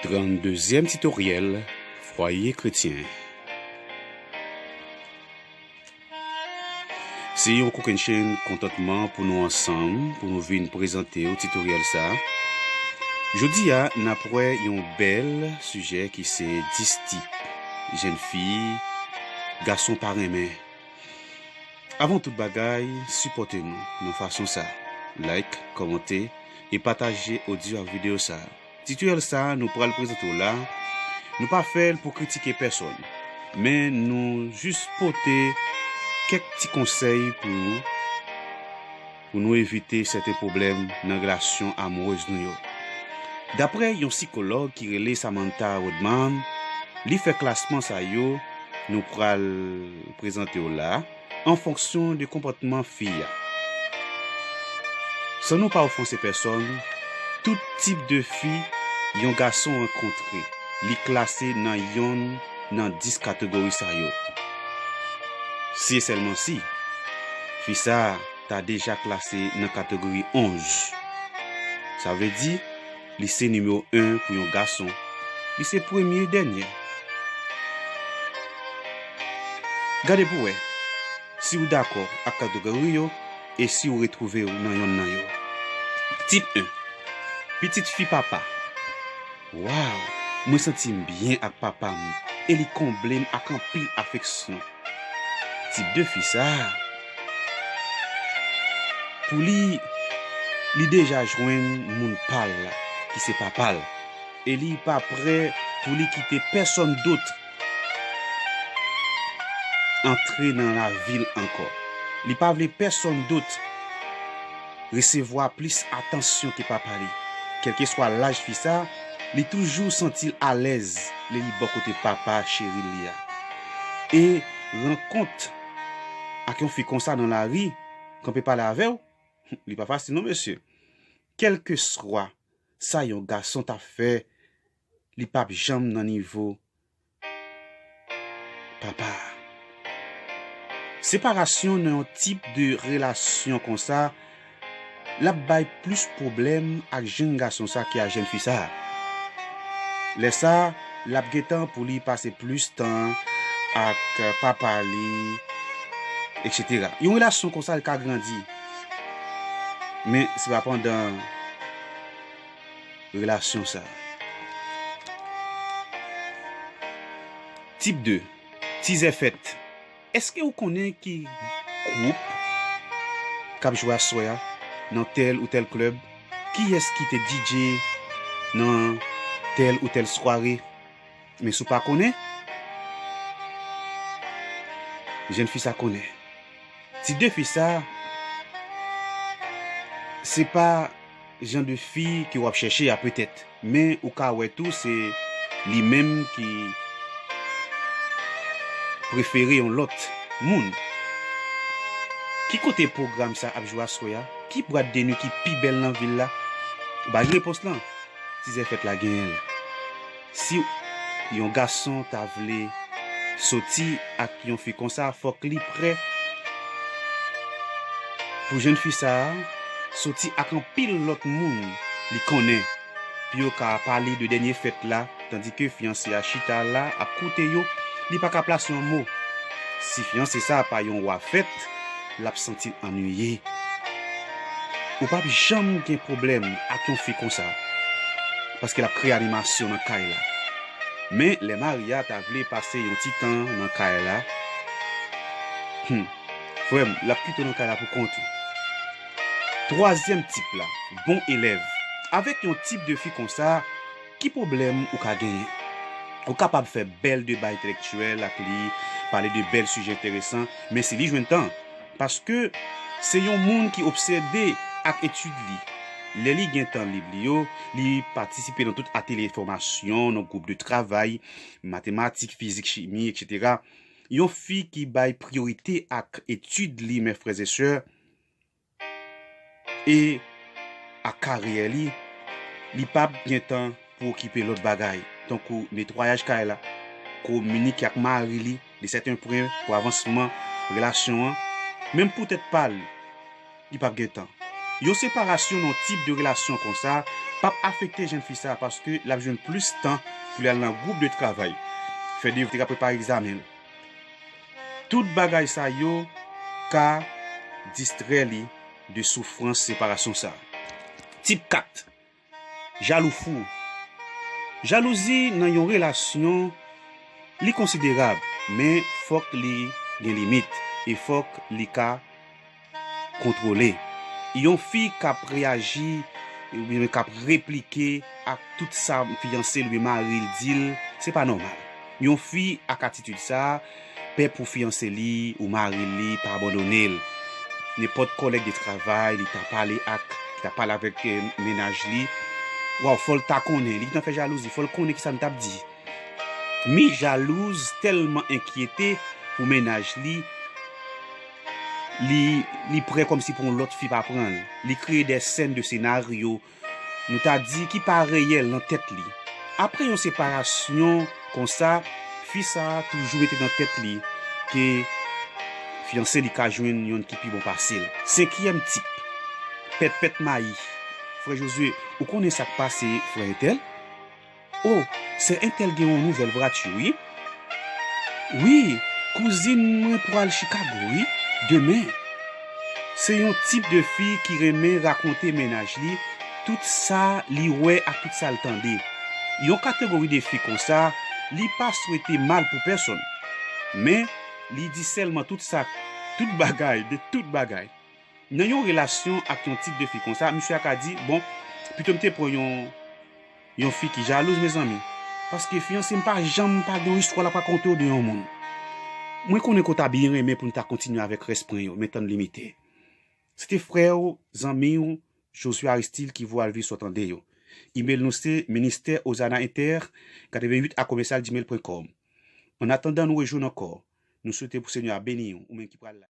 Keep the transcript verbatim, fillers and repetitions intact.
Tranndezyèm titoryèl, Fwaye Kretyen. Se yon kokennchenn kontantman pou nou ansanm, pou nou vin prezante w titoryèl sa a. Jodi a, n ap wè yon bèl sijè ki se dis tip, jèn fi, gason pa renmen. Avan tout bagay, sipòte nou nan fason sa. Like, kòmante e pataje odyo ak videyo sa. Titoryèl sa a nou pral prezante w la, nou pa fè l pou kritike pèsonn, men nou jis pote kèk ti konsèy pou nou, pou nou evite sèten pwoblèm nan relasyon amourèz nou yo. Daprè yon sikològ ki rele Samantha Rodman, li fè klasman sa yo nou pral prezante w la, an fonksyon de konpòtman fi a. San nou pa ofanse pèsonn, tout tip de fi yon gason rankontre, li klase nan yonn nan dis kategori sa yo. Si e sèlman si, fi sa a ta deja klase nan kategori onz. Sa vle di, li se nimewo en pou yon gason. Li se premye dènye. Gade pou wè si w dakò ak kategori yo e si w retwouve w nan yonn nan yo. Tip en, pitit fi papa. Waw, mwen santi m byen ak papa m e li konble m ak anpil afeksyon. Tip de fi sa a, pou li, li deja jwenn moun pa l la, ki se papa l, e li pa prè pou li kite pèsonn dòt antre nan lavi l ankò. Li pa vle pèsonn dòt resevwa plis atansyon ke papa li. Kèlkeswa laj fi sa, li toujou santi l alèz lè li bò kote papa cheri li a. E rankont ak yon fi konsa nan lari, kanpe pale avè w, li pa fasil non, mesye. Kèlkeswa sa yon gason ta fè, li p ap janm nan nivo papa. Separasyon nan yon tip de relasyon konsa, l ap bay plis pwoblèm ak jèn gason sa ke a jèn fi sa. Lè sa, l ap gentan pou li pase plis tan ak papa li, etsetera. Yon relasyon konsa, li ka grandi, men se pa pandan relasyon sa. Tip de, tizè fèt. Èske ou konnen ki gwoup k ap jwe aswè a nan tèl ou tèl klèb? Kiyès ki te D J nan tèl ou tèl sware? Men si w pa konnen, jèn fi sa konnen. Tip de fi sa, se pa jan de fi ke w ap chèche a petèt, men ou ka wè tou se li menm ki prefere yon lòt moun. Ki kote pwogram sa ap jwe aswè a? Ki bwat de nwi ki pi bèl nan vil la? Bay repons lan. Tizè fèt la genyen l. Si yon gason ta vle soti ak yon fi konsa, fòk li prè pou jèn fi sa a soti ak anpil lòt moun li konnen, pou yo ka pale de dènye fèt la, tandike fiyanse a chita la ap koute yo, li pa ka plase yon mo. Si fiyanse sa a pa yon wa fèt, l ap santi l annuiye. Ou p ap janm gen pwoblèm ak yon fi konsa, paske l ap kreye animasyon nan kay la. Men lè mari a ta vle pase yon ti tan nan kay la, hmm, frè m, l ap kite w nan kay la pou kont ou. Twazyèm tip la, bon elèv. Avèk yon tip de fi konsa, ki pwoblèm ou ka genyen? Ou kapab fè bèl deba entèlektyèl ak li, pale de bèl sijè enteresan, men si li jwenn tan, paske se yon moun ki obsede ak etid li. Lè li gen tan lib li yo, li patisipe nan tout atelye fòmasyon, nan gwoup de travay, matematik, fizik, chimi, etsetera. Yon fi ki bay priyorite ak etid li, mè frè e sè, e ak karyè li, li p ap gen tan pou okipe lòt bagay, tankou netwayaj kay la, kominike ak mari li de sèten pwen pou avansman relasyon an, menm pou tèt pa l, li p ap gen tan. Yon separasyon nan yon tip de relasyon konsa p ap afekte jèn fi sa a paske l ap jwenn plis tan pou l al nan gwoup de travay, fè devwa, prepare egzamen l. Tout bagay sa yo ka distrè li de soufrans separasyon sa a. Tip kat, jalou fou. Jalouzi nan yon relasyon, li konsiderab, men fòk li gen limit e fòk li ka kontwole. Yon fi k ap reyaji oubyen k ap replike ak tout sa fiyanse l oubyen mari l di l, se pa nòmal. Yon fi ak atitid sa a pè pou fiyanse li ou mari li pa abandone l. Nenpòt kòlèg de travay li ta pale ak, li ta pale avèk eh, mennaj li, waw, fò l ta konnen, li gentan fè jalouzi, fò l konnen kisa m t ap di. Mi jalouz tèlman enkyete pou mennaj li, li, li prè kòmsi pou yon lòt fi pa pran l. Li kreye de sèn, de senaryo, nou ta di ki pa reyèl nan tèt li. Apre yon separasyon konsa, fi sa a toujou mete nan tèt li ke fiyanse li ka jwenn yonn ki pi bon pase l. Senkyèm tip, pèt pèt mayi. Frè Jozye, ou konnen sa k pase frè entèl? O, sè entèl gen yon nouvèl vwati wi. Wi, kouzin mwen pral Chicago wi, demen. Se yon tip de fi ki renmen rakonte mennaj li tout sa li wè ak tout sa l tande. Yon kategori de fi konsa, li pa swete mal pou pèsonn. Men, li di sèlman tout sa, tout bagay, de tout bagay. Nan yon relasyon ak yon tip de fi konsa, misye a ka di, bon, pito m te pran yon, yon fi ki jalouz, mezanmi. Paske fiyanse m pa janm pa gen yon istwa l ap rakonte w de yon moun. Mwen konnen ke w ta byen renmen pou n ta kontinye avèk rès pwen yo, men tan n limite. Se te frè w, zanmi w, Josué Aristide ki voye al viv sa w tande yo. Imèl nou se ministè ozana inter katreventuit a komèsyal gmail pwen kòm. Annatandan nou rejwenn ankò, nou swete pou Senyè a beni w, ou menm ki pral la.